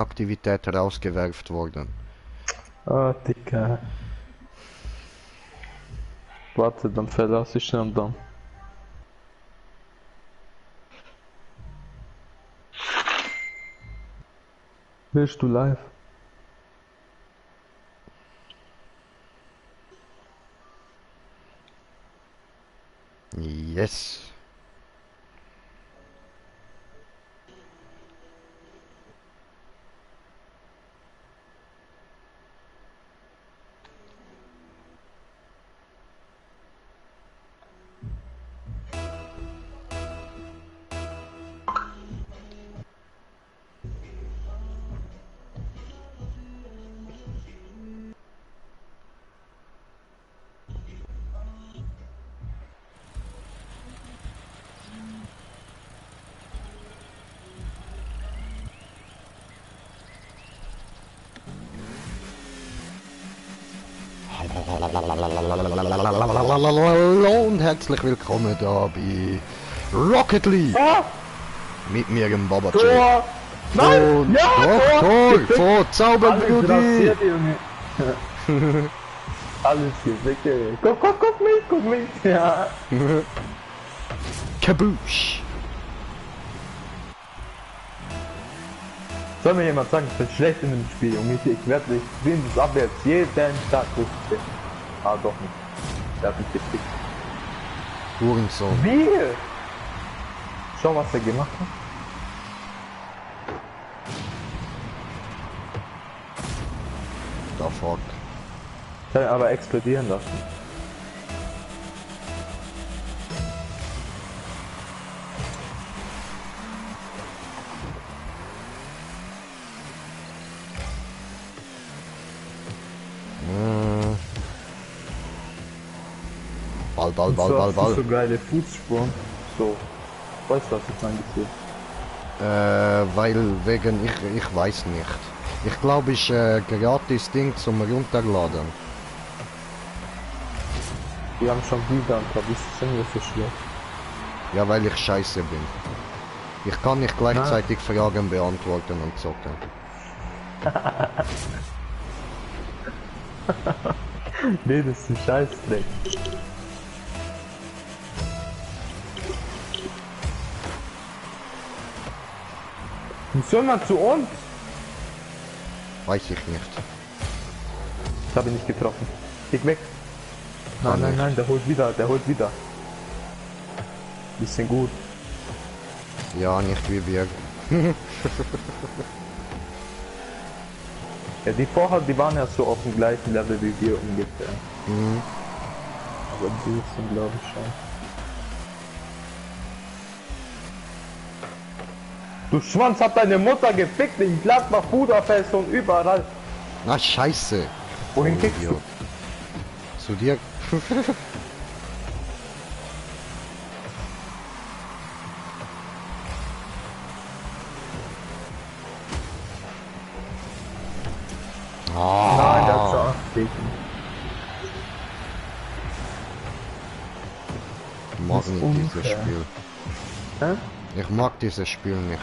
Aktivität rausgewerft worden. Ah, Digga. Warte, dann verlasse ich ihn dann. Willst du live? Yes. Und herzlich willkommen da bei Rocket League. Ah! Mit mir im Baba Tor! Nein! Und Ja! doch, Tor! Tor, vor Zauberbrudi. Alles Junge. Alles gefickt, ey. Guck mich! Ja! Kaboosh. Soll mir jemand sagen, ich bin schlecht in dem Spiel, Junge. Ich werde nicht sehen, das abwärts jeden Tag richtig. Ah, doch nicht. Der hat mich gefickt. Hurensohn. Wie? Schau, was er gemacht hat. Da fuck. Ich kann ihn aber explodieren lassen. Ball. So geile Fußspuren. So. Weißt du, was ich meine? Weil wegen, ich weiß nicht. Ich glaube, ich gratis Ding zum runterladen. Die haben schon wieder ein paar bisschen so schlecht. Ja, weil ich scheiße bin. Ich kann nicht gleichzeitig Fragen beantworten und zocken. Nee, das ist ein Scheißdreck. Soll man zu uns? Weiß ich nicht. Ich habe ihn nicht getroffen. Geh weg. Nein, der holt wieder. Bisschen gut. Ja, nicht wie wir. Ja, die vorher, die waren ja so auf dem gleichen Level wie wir ungefähr. Mhm. Aber die sind, glaube ich, schon. Du Schwanz, hat deine Mutter gefickt in Gladbach, Budapest und überall. Na scheiße. Wohin Oh, kickst du? Idiot. Zu dir. Nein, der hat schon Ich mag nicht dieses unfair. Spiel. Hä? Ich mag dieses Spiel nicht.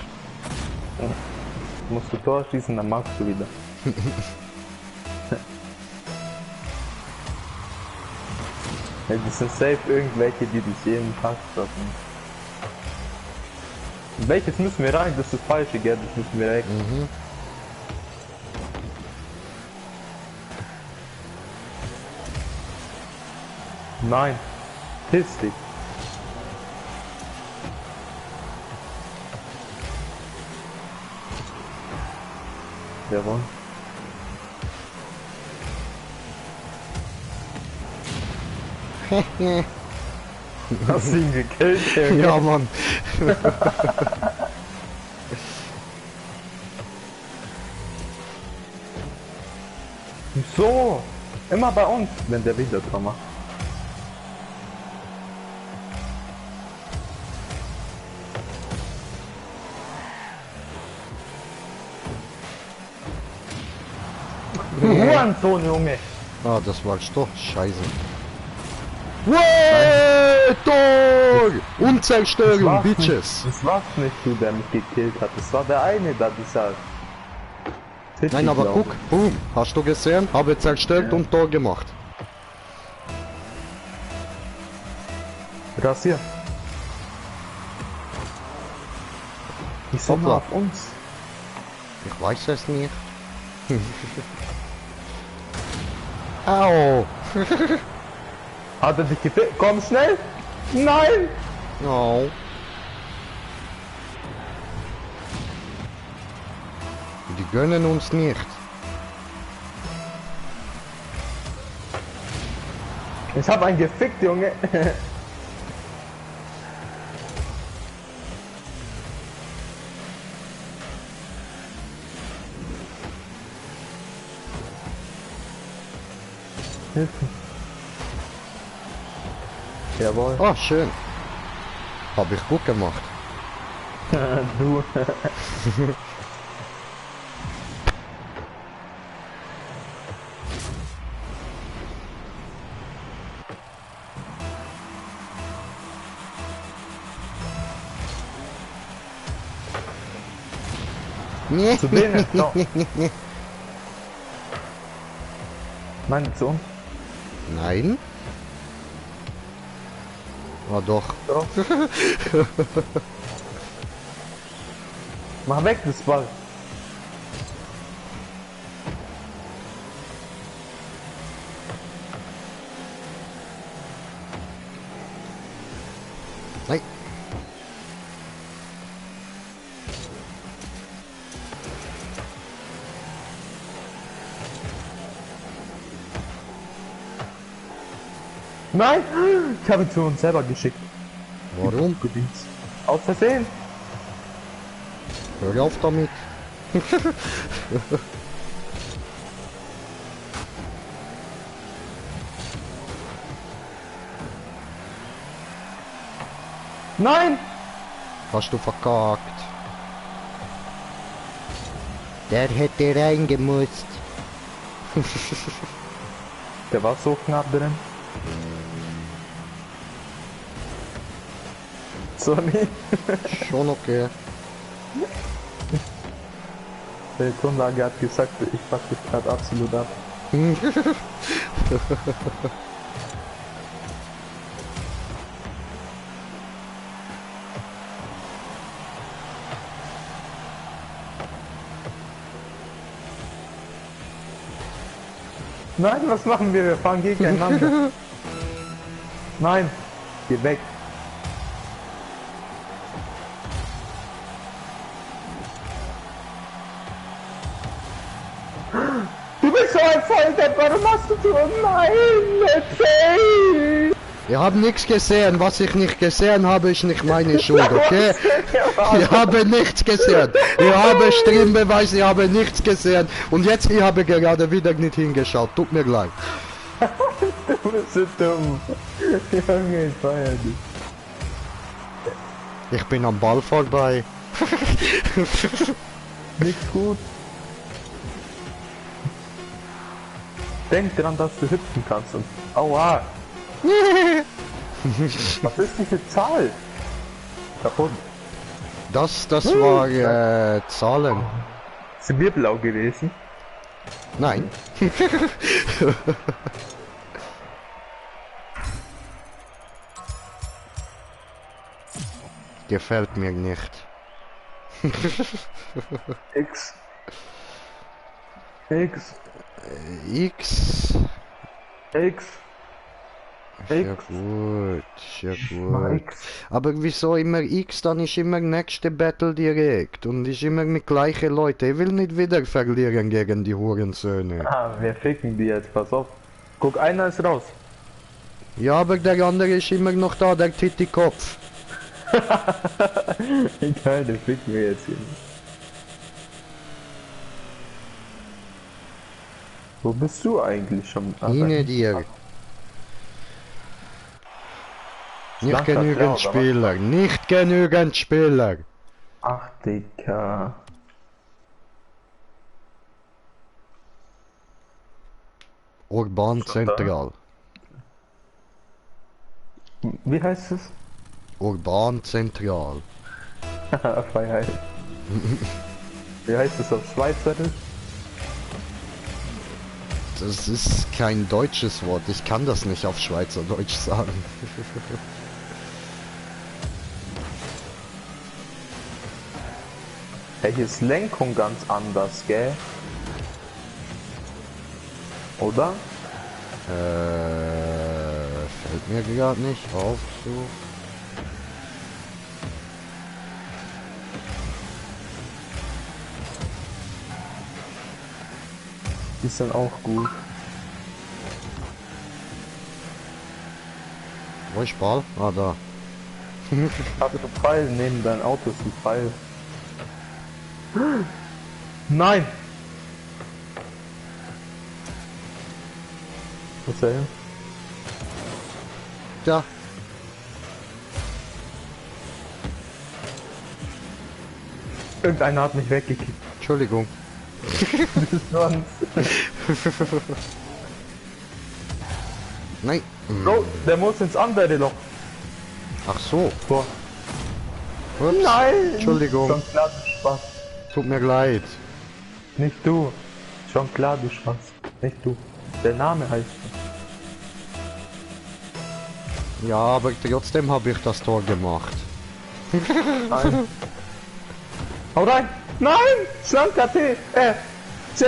Musst du Tor schießen, dann magst du wieder. Ja, das sind safe irgendwelche, die dich jeden Tag treffen. Welches müssen wir rein? Das ist das falsche, gell? Das müssen wir rein. Mhm. Nein. Piss dich. Jawohl. Hast du ihn gekillt? Ja, Mann. So. Immer bei uns, wenn der wieder dran macht. Hurensohn, Junge! Ah, das war's doch. Scheiße. Way, Tor! Unzerstörung, Bitches! Das war's nicht, du, der mich gekillt hat. Das war der eine da, dieser City, Nein, aber glaub guck, boom, hast du gesehen? Habe zerstört und Tor gemacht. ich. Rasier. Die sind Hoppla. auf uns. Ich weiß es nicht. Au! Hat er dich gefickt? Komm schnell! Nein! Oh. Die gönnen uns nicht. Ich hab einen gefickt, Junge. Hilfe. Jawohl. Oh, schön. Hab ich gut gemacht. Du. Nee. Zu denen? No. Nein, zu uns. Nein. Ah doch. Doch. Mach weg das Ball. Nein. Nein! Ich habe ihn zu uns selber geschickt. Warum? Aus Versehen. Hör auf damit. Nein! Hast du verkackt. Der hätte reingemusst. Der war so knapp drin. Sorry. Schon okay. Der Tonlage hat gesagt, ich fuck dich gerade absolut ab. Nein, was machen wir? Wir fahren gegeneinander. Nein, geh weg. Du bist so ein Volldepp, warum hast du so... Nein, okay. Ich habe nichts gesehen. Was ich nicht gesehen habe, ist nicht meine Schuld, okay? Ich habe nichts gesehen. Ich habe Streambeweis, ich habe nichts gesehen. Und jetzt, ich habe gerade wieder nicht hingeschaut. Tut mir leid. Du bist so dumm. Junge, ich feier dich. Ich bin am Ball vorbei. Nicht gut. Denk dran, dass du hüpfen kannst und... Aua! Was ist diese Zahl? Kaputt. Das war Zahlen. Sind wir blau gewesen? Nein. Gefällt mir nicht. X. X. X. X. Ja gut, ja Mach gut. X. Aber wieso immer X? Dann ist immer nächste Battle direkt. Und ist immer mit gleichen Leuten. Ich will nicht wieder verlieren gegen die Hurensöhne. Ah, wir ficken die jetzt, pass auf. Guck, einer ist raus. Ja, aber der andere ist immer noch da, der Titi-Kopf. Egal, der fickt mir jetzt hier. Wo bist du eigentlich schon? Hinter dir. Nicht Schlanker Klau, genügend oder Spieler, nicht genügend Spieler. Ach, Digga. Urban Zentral. Wie heißt es? Urban Zentral. Freiheit. Wie heißt es auf Schweizerisch? Das ist kein deutsches Wort. Ich kann das nicht auf Schweizerdeutsch sagen. Hey, hier ist Lenkung ganz anders, gell? Oder? Fällt mir gerade nicht auf, so. Die sind auch gut. Wo ist Ball? Ah, da. Habe du Pfeil neben dein Auto ist ein Pfeil. Nein! Was ist denn? Da. Irgendeiner hat mich weggekickt. Entschuldigung. Sonst. Nein. Bro, der muss ins andere Loch. Ach so. Boah. Ups. Nein! Entschuldigung. Schon klar, du Spaß. Tut mir leid. Nicht du. Schon klar, du Spaß. Nicht du. Der Name heißt so. Ja, aber trotzdem habe ich das Tor gemacht. Nein. Hau rein! Nein! Schlanker T! C!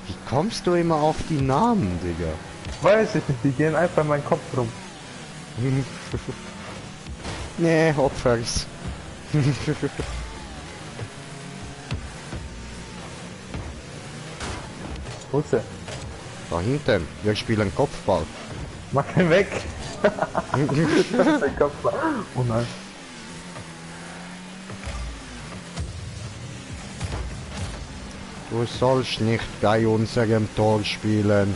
Wie kommst du immer auf die Namen, Digga? Weiß ich nicht, die gehen einfach in meinen Kopf rum. Nee, Opfers. Wo ist er? Da hinten. Wir spielen Kopfball. Mach den weg! Das ist ein Kopf. Oh nein. Du sollst nicht bei unserem Tor spielen.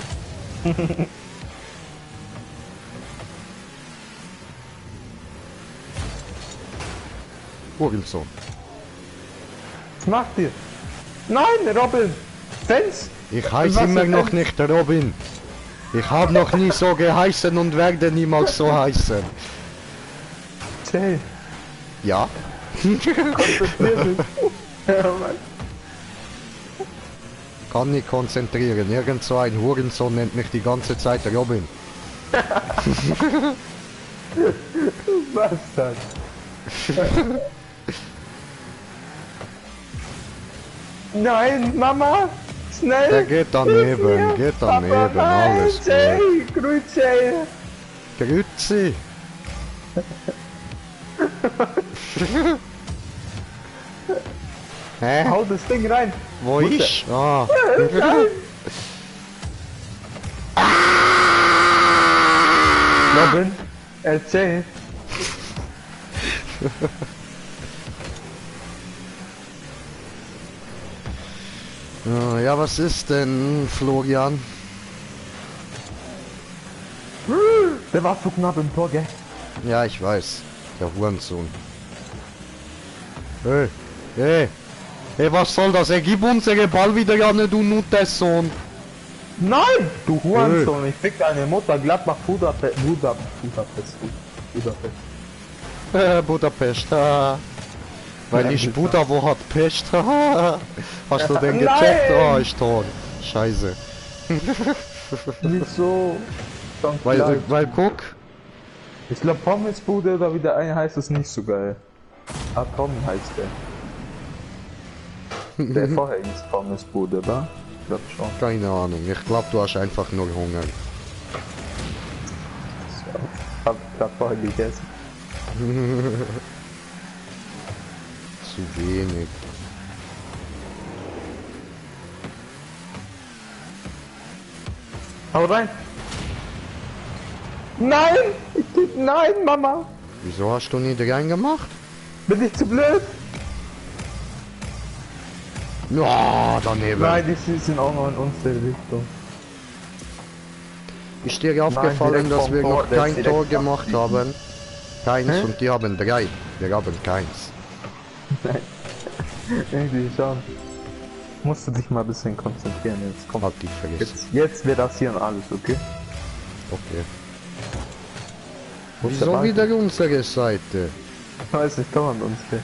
Hurensohn. Was macht ihr? Nein, Robin! Fans! Ich heiße Was immer für noch Fans? nicht Robin. Ich habe noch nie so geheißen und werde niemals so heißen. Jay, Ja? konzentrier dich. Ja, Mann. Kann nicht konzentrieren. Irgend so ein Hurensohn nennt mich die ganze Zeit Robin. Was das? Nein, Mama! Schnell! Der geht daneben, geht daneben, Papa, alles nein, Jay, Grüße! Grüezi. Hä? Hau das Ding rein! Wo Muss ist? Ah. Nein. Robin, erzähl. Ja, was ist denn, Florian? Der war so knapp im Tor, gell? Ja, ich weiß. Der Hurensohn. Hey, hey. Hey, was soll das? Er gib unsere Ball wieder an, du Nuttersohn. Nein! Du Hurensohn, ich fick deine Mutter, Gladbach, Budapest. Budapest. Weil Ja, ich bitte. Buddha, wo hat Pest? Hast du den Nein! gecheckt? Oh, ich tot. Scheiße. Wieso? Schon klar. Weil guck. Ich glaube Pommesbude oder wie der eine heißt, ist nicht so geil. Ah, Tom heißt der. Der vorher hieß Pommesbude, oder? Ich glaube schon. Keine Ahnung. Ich glaube, du hast einfach nur Hunger. Hab grad vorher gegessen. Zu wenig. Hau rein! Nein! Nein, Mama! Wieso hast du nicht reingemacht? Bin ich zu blöd? Ja, daneben. Nein, die sind auch noch in unsere Richtung. Ist dir aufgefallen, direkt dass vom wir Tor, noch der ist kein direkt Tor am gemacht haben? Keins Hä? und die haben 3. Wir haben keins. Irgendwie schon. Musst du dich mal ein bisschen konzentrieren jetzt. Komm. Halt die Fresse. Jetzt wir rasieren alles, okay? Okay. Wo ist der Wieso Ball? wieder unsere Seite? Weiß nicht, dauernd unsere.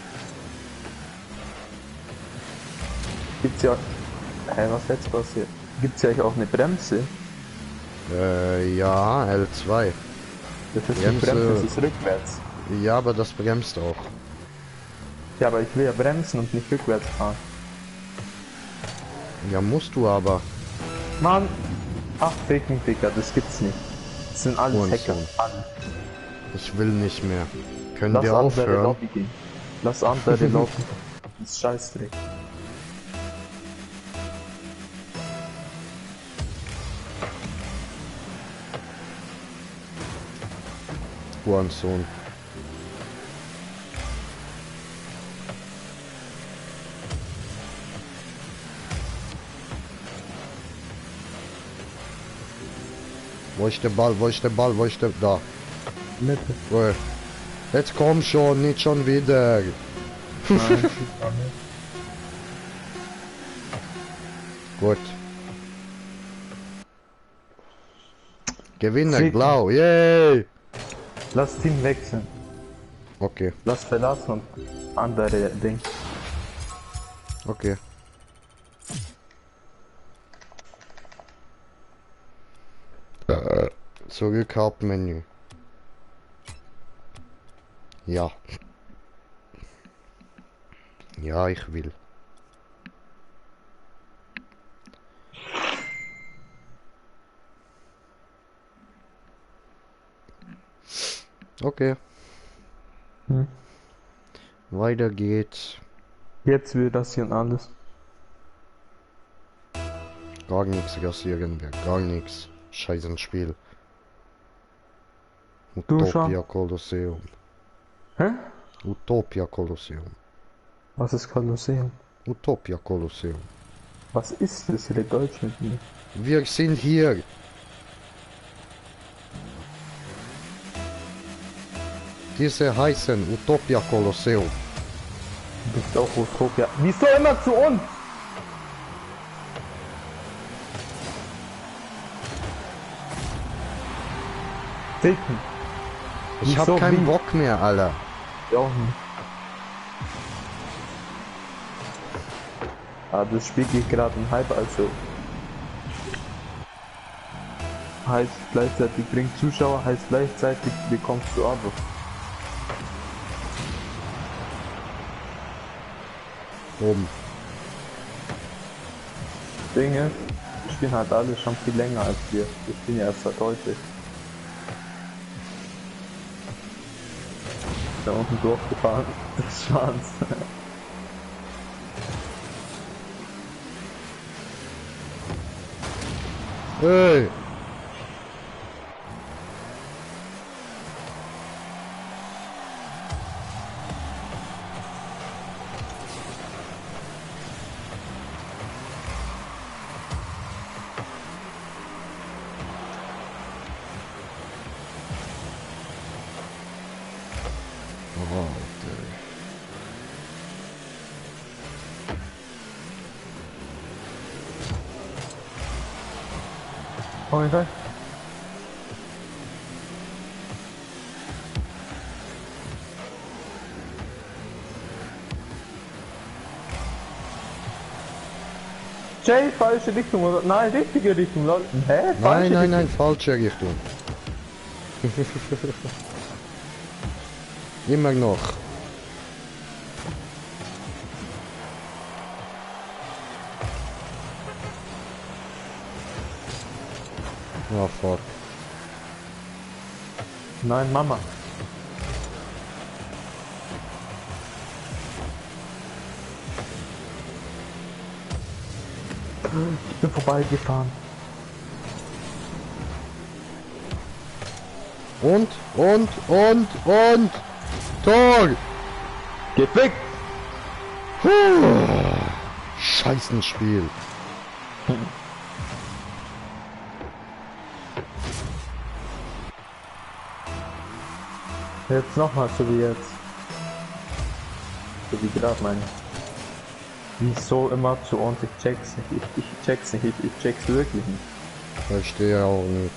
Gibt's ja... Hä, was jetzt passiert? Gibt's ja eigentlich auch eine Bremse? Ja, L2. Das ist Bremse. die Bremse, das ist rückwärts. Ja, aber das bremst auch. Ja, aber ich will ja bremsen und nicht rückwärts fahren. Ja, musst du aber. Mann! Ach, Ficken, Digga, das gibt's nicht. Das sind alles Hacker. Hurensohn. Alle. Ich will nicht mehr. Können Lass wir andere aufhören? Lobby gehen. Lass andere Lobby. Das ist Scheißdreck. Hurensohn. Wo ist der Ball? Wo ist der Ball? Wo ist der... Da. Mitte. Wo? Jetzt komm schon, nicht schon wieder. Nein, Gut. Gewinner, Fick. blau, yay! lass Team wechseln. Okay, Lass verlassen und andere Ding. okay. Zurück Hauptmenü. Ja. Ja, ich will. Okay, Hm. weiter geht's. Jetzt will das hier und alles. Gar nichts rasieren wir, gar nichts. Scheiß ein Spiel. Du schon? Utopia Kolosseum. Hä? Utopia Kolosseum. Was ist Kolosseum? Utopia Kolosseum. Was ist das? Redet Deutsch mit mir. Wir sind hier. Diese heißen Utopia Kolosseum. Du bist auch Utopia. Wieso immer zu uns? Ficken. Ich hab Wieso, keinen wie? Bock mehr, Alter. Ich auch nicht. Ah, das Spiel geht gerade im Hype, also. Heißt gleichzeitig bringt Zuschauer, heißt gleichzeitig bekommst du Abo. Oben. Dinge, die spielen halt alle schon viel länger als wir. Wir spielen ja erst seit heute. Da unten durchgefahren, das Schwanz. Hey! Oh, Alter. Komm ich rein? Jay, falsche Richtung, oder? Nein, richtige Richtung, lol. Hä? Nein, nein, Richtung. nein, falsche Richtung. Immer noch. Oh fuck. Nein, Mama. Ich bin vorbeigefahren. Und? Tor! Geht weg! Puh. Scheißenspiel. Jetzt nochmal, so wie jetzt. So wie gerade meine. Wieso immer zu uns? Ich check's nicht. Ich check's nicht. Ich check's wirklich nicht. Verstehe auch nicht.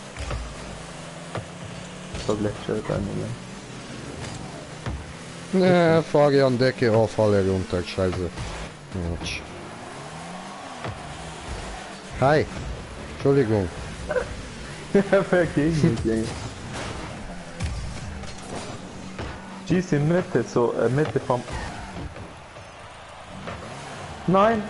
So gleich Shirt einnehmen. Ne, fahre an Decke auf, alle runter, scheiße. Quatsch. Hi. Entschuldigung. Vergegen mich, Junge. Schieß in Mitte, so, Mitte vom... Nein!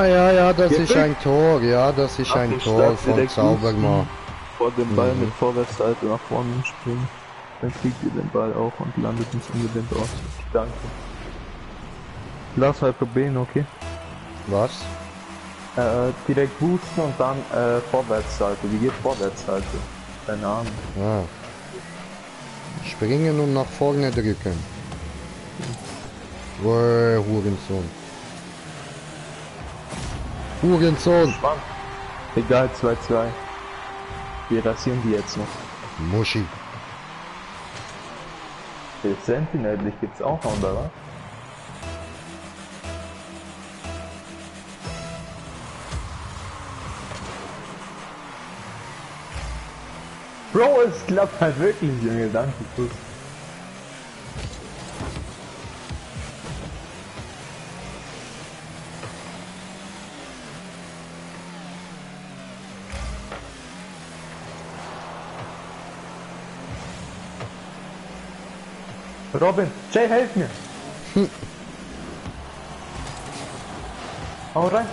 Ja, das ist ein Tor. Ja, das ist ein Tor von Zaubermann. Vor dem Ball mit Vorwärtsseite nach vorne springen. Dann kriegt ihr den Ball auch und landet nicht unbedingt aus. Danke. Lass halt probieren, okay? Was? Direkt boosten und dann Vorwärtsseite. Wie geht Vorwärtsseite? Keine Ahnung. Ah. Springen und nach vorne drücken. Hurensohn. Hurensohn. Spannend. Egal, 2-2. Wir rasieren die jetzt noch. Muschi. Der Sentinel gibt's auch noch, oder was? Bro, es klappt halt wirklich, Junge, danke, Kuss. Robin, Jay, helf mir! Hau rein!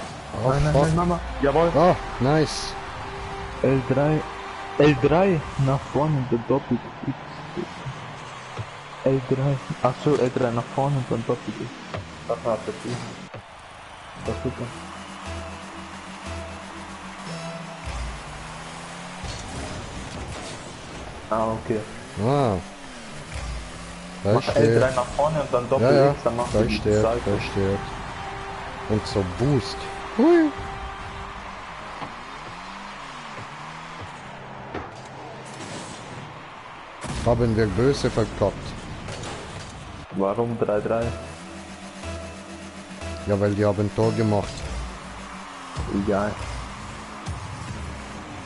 Oh, nein, Mama! Jawohl! Oh, nice! L3 nach vorne, der doppelt X. L3, achso, L3 nach vorne und dann doppelt X. Das hat er viel. Das ist super. Ah, okay. Ah. Mach L3 nach vorne und dann doppelt X, dann machst du die Seite. Versteht. Und so Boost. Hui. Haben wir böse verkackt. Warum 3-3? Ja, weil die haben Tor gemacht. Egal.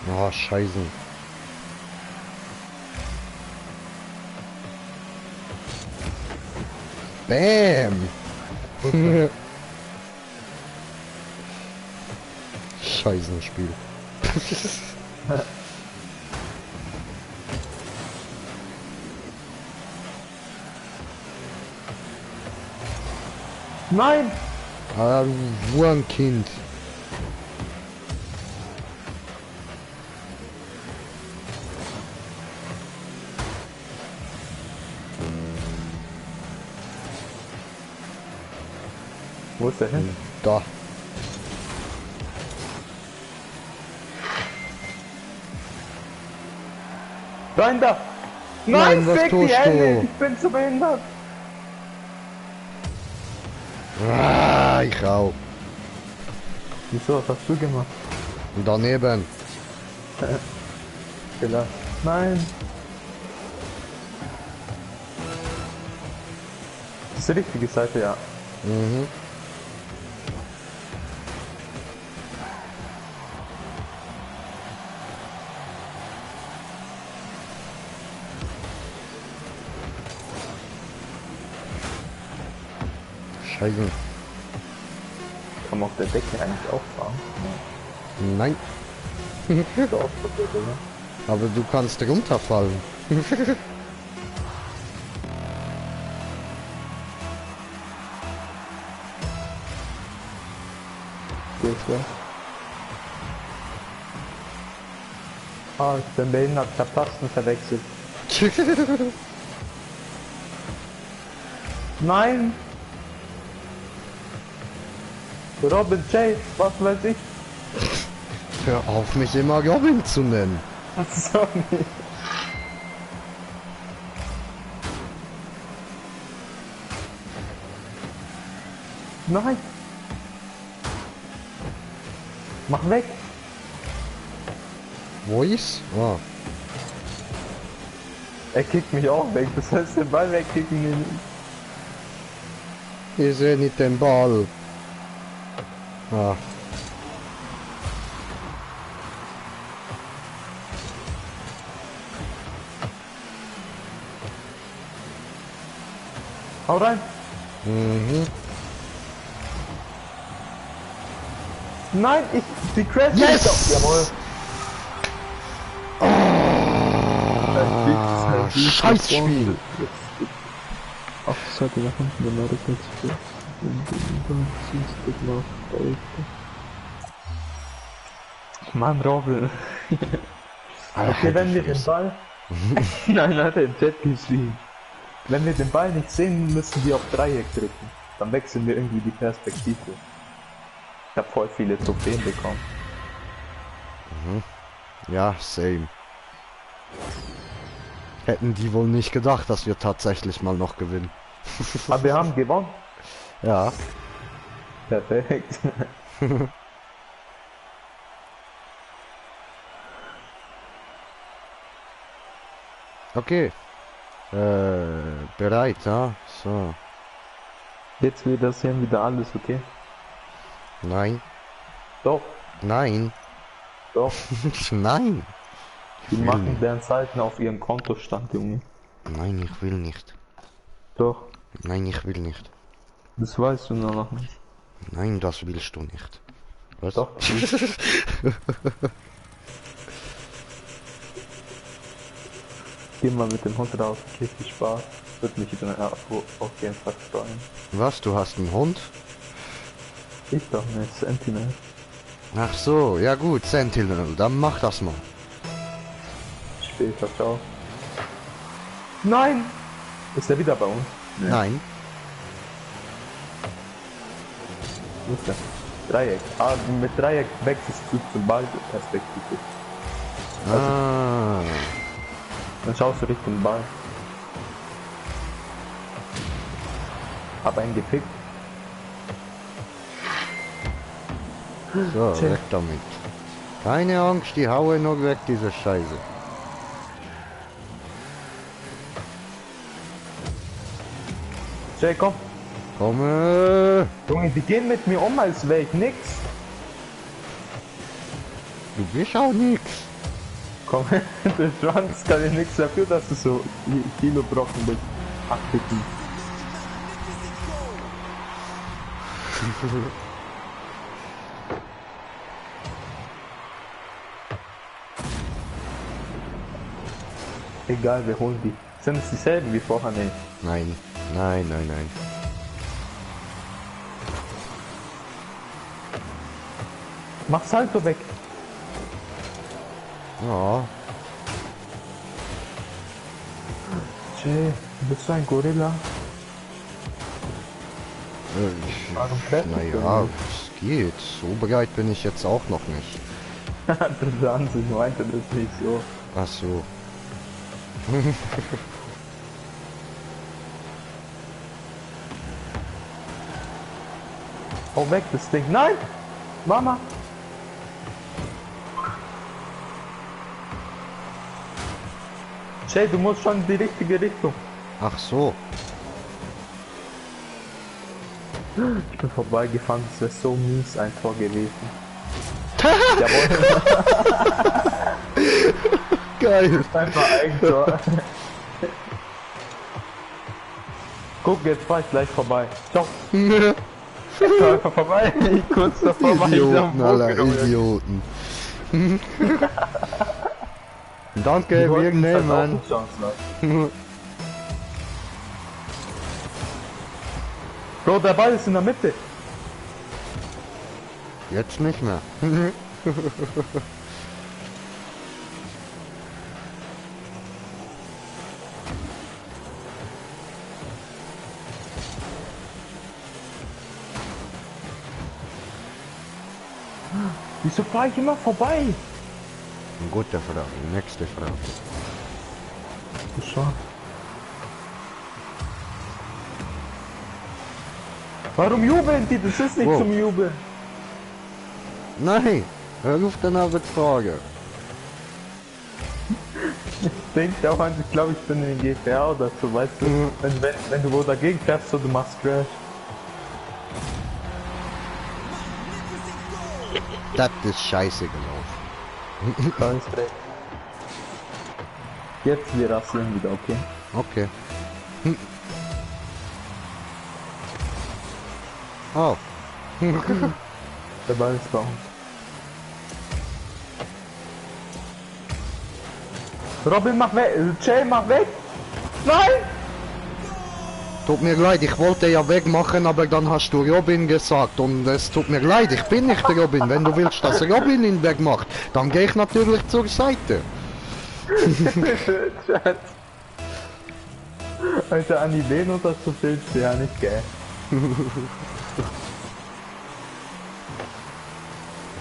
Ah, scheiße. Bam! Scheißenspiel. Nein! Ah, du Wurmkind. Wo ist der hin? Da. Rein da! Nein, was fick tust die Hände! du? Ich bin zu behindert! Ah, ich auch. Wieso, was hast du gemacht? Und daneben. Vielleicht. Nein! Das ist die richtige Seite, ja. Mhm. Scheiße. Kann man auf der Decke eigentlich auch fahren? Nein. Doch, oder? Aber du kannst runterfallen. Geht's weg? Ah, ich bin behindert, ich hab Tasten verwechselt. Nein! Robin J, was weiß ich? Hör auf, mich immer Robin zu nennen. Sorry. Nein! Mach weg! Wo ist? Ah. Er kickt mich auch weg, das heißt den Ball wegkicken ihn nicht. Ich sehe nicht den Ball. Ah. Hau rein. Mhm. Nein, die Crash. Yes! Jawohl. Ah, Scheißspiel. Ach, das hatte nach hinten gemeldet jetzt. Mann, Robin. Alter, Okay, wenn wir die den Fresse. Ball... Nein, hat er im Chat geschrieben. Wenn wir den Ball nicht sehen, müssen wir auf Dreieck drücken. Dann wechseln wir irgendwie die Perspektive. Ich habe voll viele Trophäen bekommen. Ja, same. Hätten die wohl nicht gedacht, dass wir tatsächlich mal noch gewinnen. Aber wir haben gewonnen. Ja. Perfekt. Okay. Bereit, ja? So. Jetzt wird das hier wieder alles okay. Nein. Doch, Nein. doch. Nein. Die will machen nicht. deren Seiten auf ihrem Kontostand, Junge. Nein, ich will nicht. Doch, Nein, ich will nicht. das weißt du noch nicht. Nein, das willst du nicht. Was? Doch. Geh mal mit dem Hund raus, okay, viel Spaß. Würde mich dann auf jeden Fall freuen. Was, du hast einen Hund? Ich doch nicht, Sentinel. Ach so, ja gut, Sentinel, dann mach das mal. Später, ciao. Nein! Ist er wieder bei uns? Nee. Nein. Wo ist der? Dreieck. Ah, mit Dreieck wechselst du zum Ballperspektive. Ah. Dann schaust du Richtung Ball. Hab einen gepickt. So, Tja. weg damit. Keine Angst, die haue noch weg, diese Scheiße. Jay, komm. Komme! Junge, die gehen mit mir um, als wäre ich nix. Du bist auch nix. Komm, der Schwanz kann ja nichts dafür, dass du so Kilo Brocken bist. Ach, bitte. Egal, wir holen die. Sind es dieselben wie vorher? Nee. Nein, nein, nein, nein. Mach Salto weg. Ja, Jay, bist du ein Gorilla? Warum trefft mich naja, denn es geht. So bereit bin ich jetzt auch noch nicht. Das Ansehen meinte das nicht so. Ach so. Hau weg das Ding. Nein! Mama! Jay, du musst schon in die richtige Richtung. Ach so. Ich bin vorbeigefahren, das wäre so mies ein Tor gewesen. Jawohl, Geil. einfach Eigentor. Guck, jetzt fahr ich gleich vorbei. Ciao. Ich fahr einfach vorbei. Ich kurz davor war ich am Idioten, aller Bogen. Idioten. Danke, wir nehmen. Bro, der Ball ist in der Mitte. Jetzt nicht mehr. Wieso fahr ich immer vorbei? Gute Frage, nächste Frage. Schau. Warum jubeln die? Das ist nicht Wow. zum Jubeln. Nein, hör auf danach mit Frage. Denkt auch an, ich glaube, ich bin in GTA oder so, weißt du? Mhm. Wenn du wo dagegen fährst, so du machst Crash. Das ist scheiße gelaufen. Ganz recht. Jetzt wir rasieren wieder, okay? Okay. Oh. Der Ball ist bei uns. Robin, mach weg! Jay, mach weg! Nein! Tut mir leid, ich wollte ja wegmachen, aber dann hast du Robin gesagt und es tut mir leid, ich bin nicht der Robin. Wenn du willst, dass Robin ihn wegmacht, dann gehe ich natürlich zur Seite. Schatz. Alter, an die Veno, das du filmst, ja nicht geil.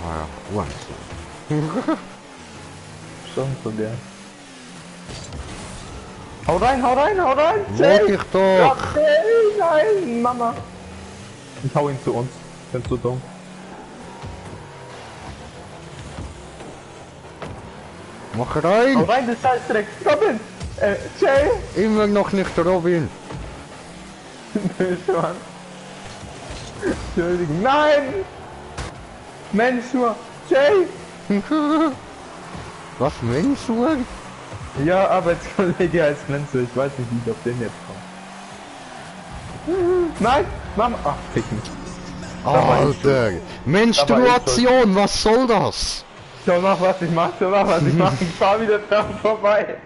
Ah ja, Uhren. Schon so gern. Hau rein, hau rein, hau rein! Wollte ich doch! Nein, Mama! Ich hau ihn zu uns. Ich bin zu dumm. Mach Hau rein! rein, das Scheißdreck! Robin! Jay! Immer noch nicht Robin. Mann. Entschuldigung. Nein! Mensch nur! Jay! Was, Mensuhr? Ja, Arbeitskollege heißt Menzo. Ich weiß nicht, wie ich auf den jetzt komme. Nein! Mama! Ach, fick mich. Alter! Menstruation, was soll das? Schau nach, was ich mache, schau nach, was ich mache. Ich fahr wieder dran vorbei.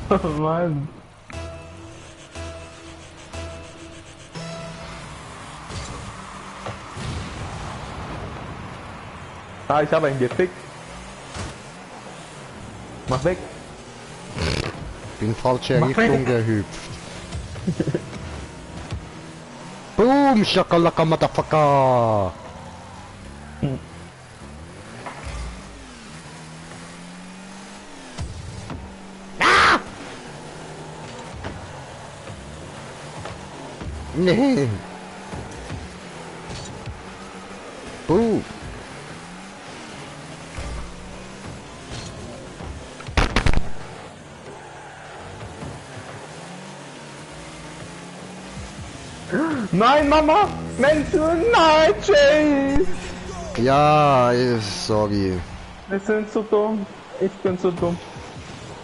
Oh Mann. Ah, ich habe ihn gefickt. Mach weg. Bin falsche Mach Richtung weg. gehüpft. Boom, Shakalaka Motherfucker! Ah! Nee. Boom. Nein, Mama! Mensch, nein, Jay! Ja, sorry. Wir sind so dumm. Ich bin so dumm.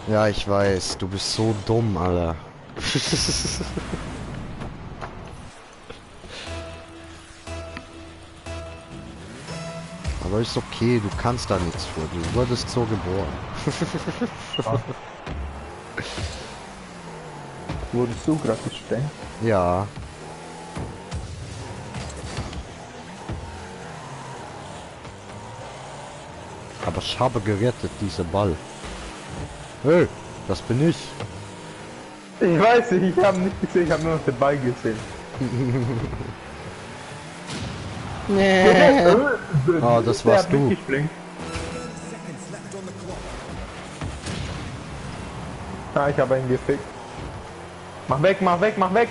Ja, ich weiß, du bist so dumm, Alter. Aber ist okay, du kannst da nichts für. Du wurdest so geboren. Wurdest du gerade gesprengt? Ja. Aber ich habe gerettet, diese Ball. Hey, das bin ich. Ich weiß nicht, ich habe nicht gesehen, ich habe nur noch den Ball gesehen. Nee. Oh, das Der warst hat du. mitgesprengt. Ah, ich habe ihn gefickt. Mach weg, mach weg, mach weg!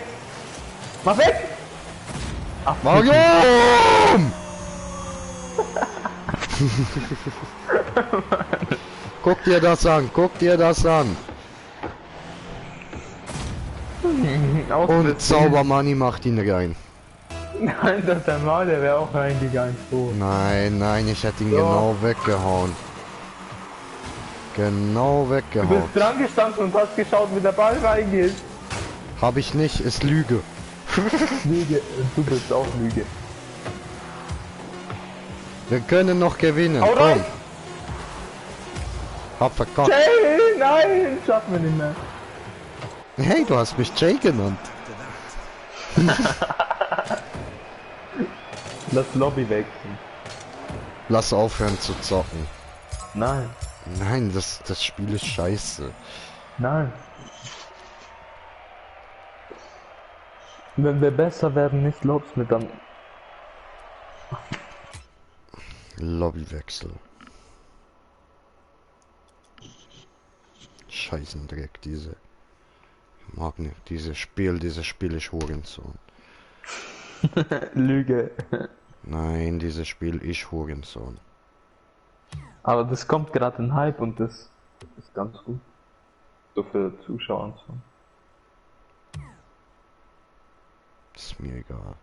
Mach weg! Ach, Warum? Guck dir das an, guck dir das an. Und Zaubermoney macht ihn rein. Nein, das ist der Mal, der wäre auch reingegangen. So. Nein, nein, ich hätte ihn Ja. genau weggehauen. Genau Du weggehauen. bist dran gestanden und hast geschaut, wie der Ball reingeht. Hab ich nicht, ist Lüge. Lüge, du bist auch Lüge. Wir können noch gewinnen. Hau rein! Komm. Hab verkackt. Jay, nein, schaffen wir nicht mehr. Hey, du hast mich Jay genannt. Lass Lobby wechseln. Lass aufhören zu zocken. Nein, Nein, das Spiel ist scheiße. nein. Wenn wir besser werden, nicht glaubst mir dann. Lobbywechsel. Scheißendreck, diese. Mag nicht, dieses Spiel ist Hurensohn. Lüge. Nein, dieses Spiel ist Hurensohn. Aber das kommt gerade in Hype und das ist ganz gut. So für Zuschauer und so. Ist mir egal.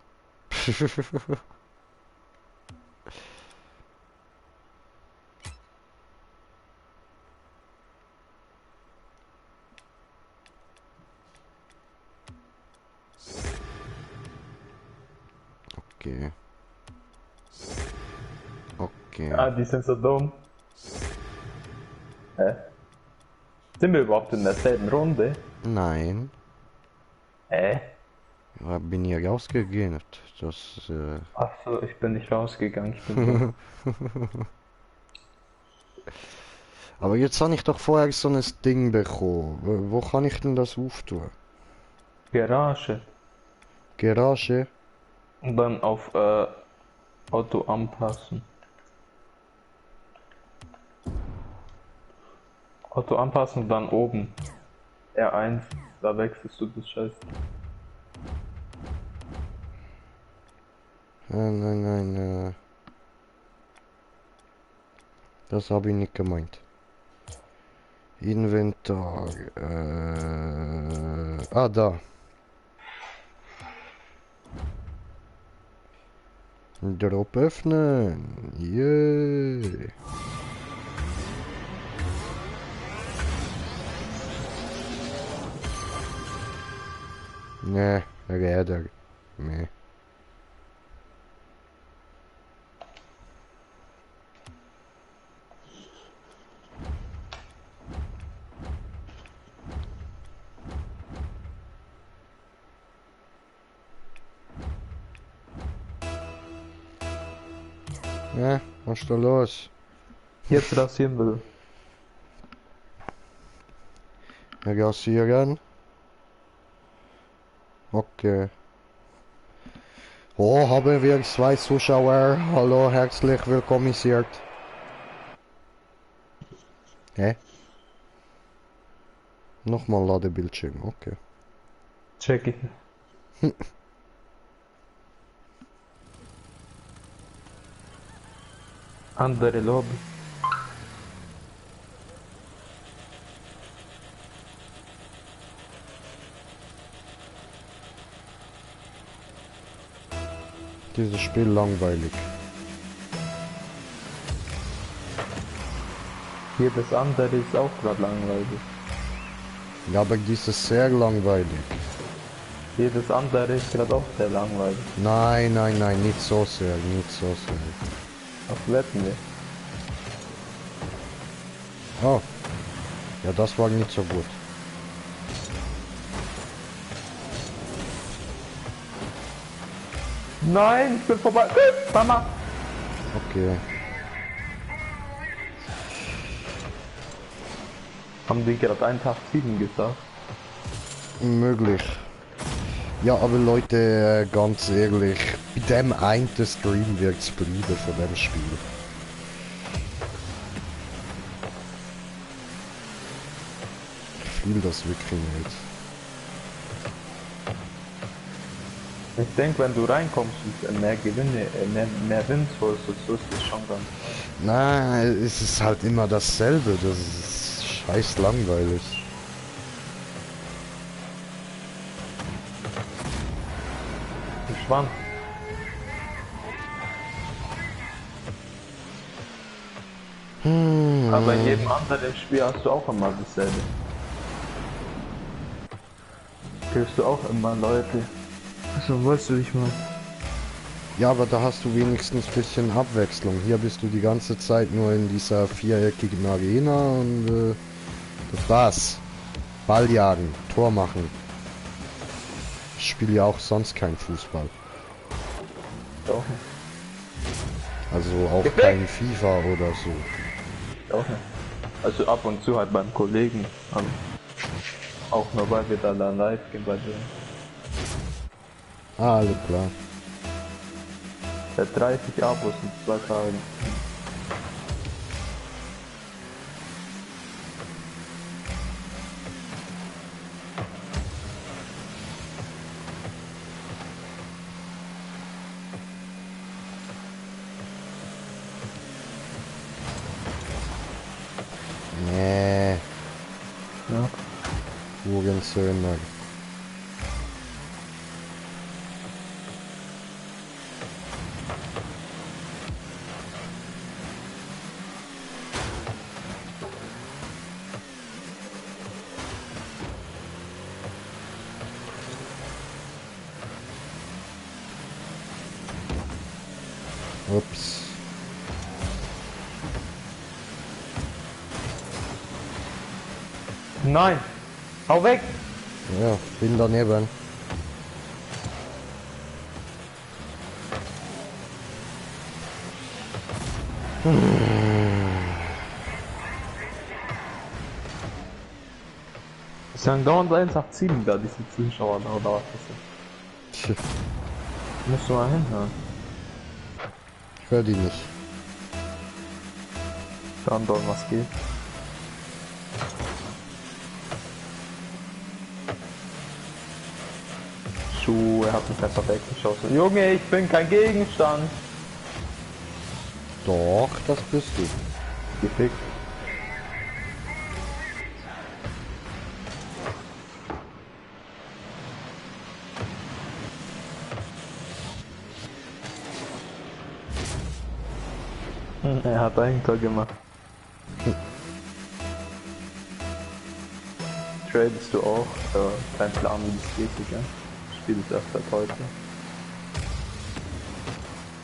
Okay. Okay. Ah, die sind so dumm. Hä? Sind wir überhaupt in derselben Runde? Nein. Hä? Ja, bin hier rausgegangen. Das, Ach so, ich bin nicht rausgegangen, ich bin dumm. Aber jetzt habe ich doch vorher so ein Ding bekommen. Wo kann ich denn das auftun? Garage. Garage? Und dann auf Auto anpassen. Auto anpassen und dann oben. R1, da wechselst du das Scheiß. Nein. Das habe ich nicht gemeint. Inventar. Ah, da. Drop öffnen. Yeah. Ne, Räder. Nee. Ja, was ist da los? Jetzt rasieren will. Rasieren. Okay. Oh, haben wir zwei Zuschauer. Hallo, herzlich willkommen. Hä? Nochmal Ladebildschirm, okay. Check ich. Andere Lobby. Dieses Spiel langweilig. Jedes andere ist auch gerade langweilig. Ja, aber dieses sehr langweilig. Jedes andere ist gerade auch sehr langweilig. Nein, nicht so sehr, nicht so sehr. Was wetten wir? Oh. Ja, das war nicht so gut. Nein, ich bin vorbei. Mama! Okay. Haben die gerade 187 gesagt? Möglich. Ja, aber Leute, ganz ehrlich, bei dem einen Stream wird's bleiben von dem Spiel. Ich fühle das wirklich nicht. Ich denke, wenn du reinkommst und mehr Gewinne, mehr Wind holst, so ist das schon ganz. Nein, es ist halt immer dasselbe, das ist scheiß langweilig. Schwanz. Aber in jedem anderen Spiel hast du auch immer dasselbe. Kriegst du auch immer Leute. So, weißt du, ich mal. Ja, aber da hast du wenigstens ein bisschen Abwechslung. Hier bist du die ganze Zeit nur in dieser viereckigen Arena und das war's. Ball jagen, Tor machen. Ich spiele ja auch sonst kein Fußball. Doch Also auch kein FIFA oder so. nicht. Auch nicht. Also ab und zu halt beim Kollegen. Auch nur weil wir da live gehen bei dir. Ah, alles klar. Der 30 Abos in 2 Tagen. Nee, Ja. Hurensöhne. Ups. Nein! Hau weg! Ja, bin daneben. Es sind dauernd 187 da, diese Zuschauer da oder was ist das? Tch, Musst du mal hinhören. ich höre die nicht. Dann dort was geht. Schuh, er hat mich einfach weggeschossen. Junge, ich bin kein Gegenstand. Doch, das bist du. Gefickt. Er hat Eigentor gemacht. Tradest du auch? Kein Plan, wie das geht, Digga. Ich spiele es erst seit heute.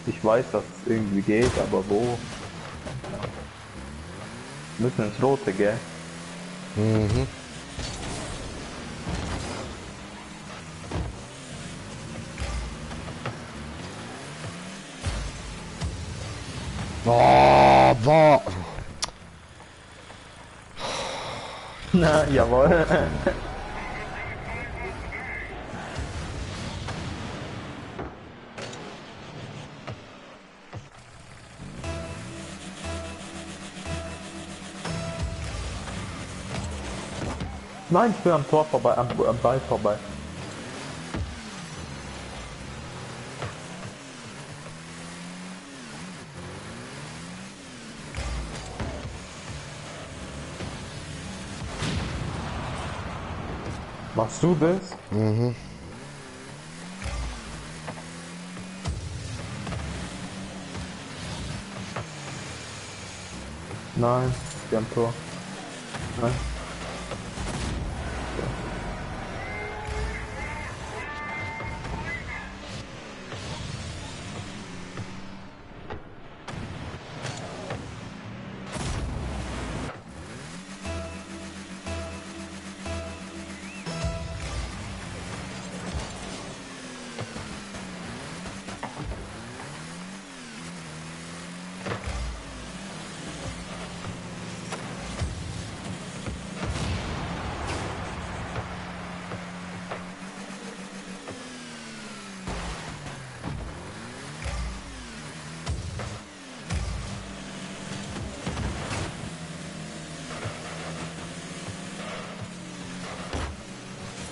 Ich weiß, dass es irgendwie geht, aber wo? Wir müssen ins Rote, gell? Mhm. Oh, boah. Na, jawohl. Nein, ich bin am Tor vorbei, am Ball vorbei. Machst du das? Mhm. Nein, wir haben Tor. Nein.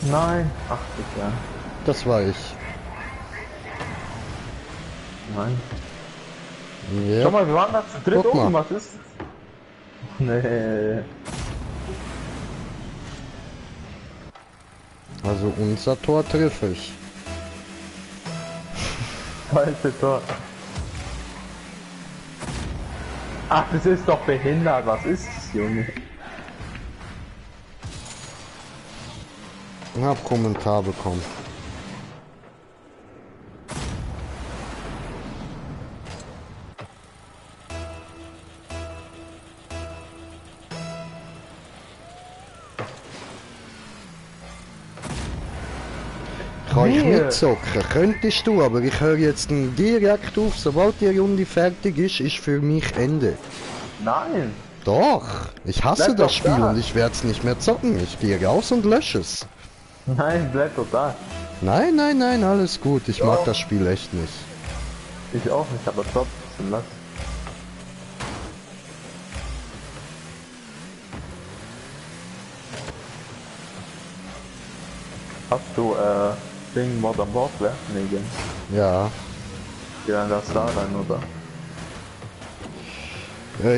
Nein. Ach, ja. Das war ich. Nein. Ja. Schau mal, wir waren da zu dritt Guck oben, mal. was ist das? Nee. Also unser Tor treffe ich. Falsche Tor. Ach, das ist doch behindert, was ist das, Junge? Ich hab Kommentar bekommen. Kann ich Nee. mitzocken? Könntest du, aber ich höre jetzt direkt auf, sobald die Runde fertig ist, ist für mich Ende. Nein. Doch, ich hasse Bleib das doch Spiel da. und ich werde es nicht mehr zocken. Ich gehe raus und lösche es. Nein, bleib doch da. Nein, nein, nein, alles gut. Ich mag Doch. das Spiel echt nicht. Ich auch nicht, aber trotzdem, lass. Hast du, Ding Modern Warfare? Nee, gell. Ja. Ja, das da rein, oder?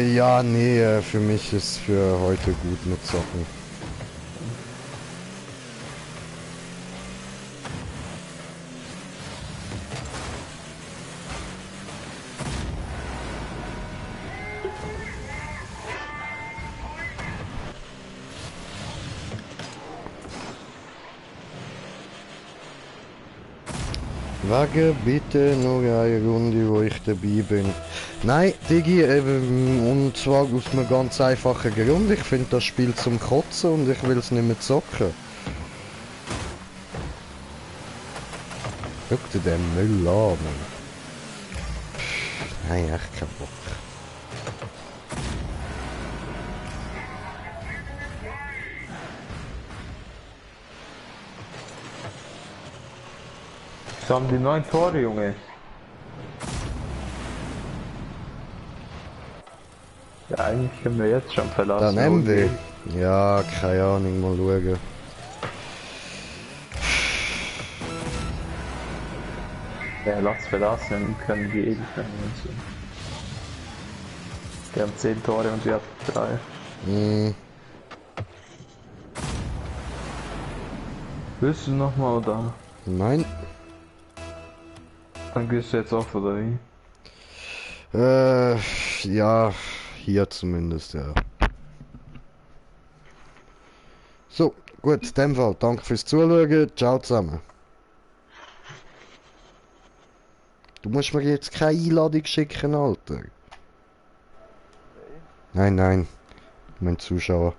Ja, nee, für mich ist für heute gut mit Zocken. Wage bitte nur eine Runde, wo ich dabei bin. Nein, Digi, und zwar aus einem ganz einfachen Grund. Ich finde das Spiel zum Kotzen und ich will es nicht mehr zocken. Schau dir den Müll an, Mann. Nein, echt kein Bock. So haben die 9 Tore, Junge. Ja, eigentlich können wir jetzt schon verlassen. Dann MW. Ja, keine Ahnung, mal schauen. Ja, lass verlassen, dann können die ewig lang so. Die haben 10 Tore und wir haben 3. Hm, Willst du nochmal oder? nein. Dann gehst du jetzt auf oder wie? Ja, hier zumindest, ja. So, gut, in dem Fall, danke fürs Zuschauen, ciao zusammen. Du musst mir jetzt keine Einladung schicken, Alter. Nein, nein, mein Zuschauer.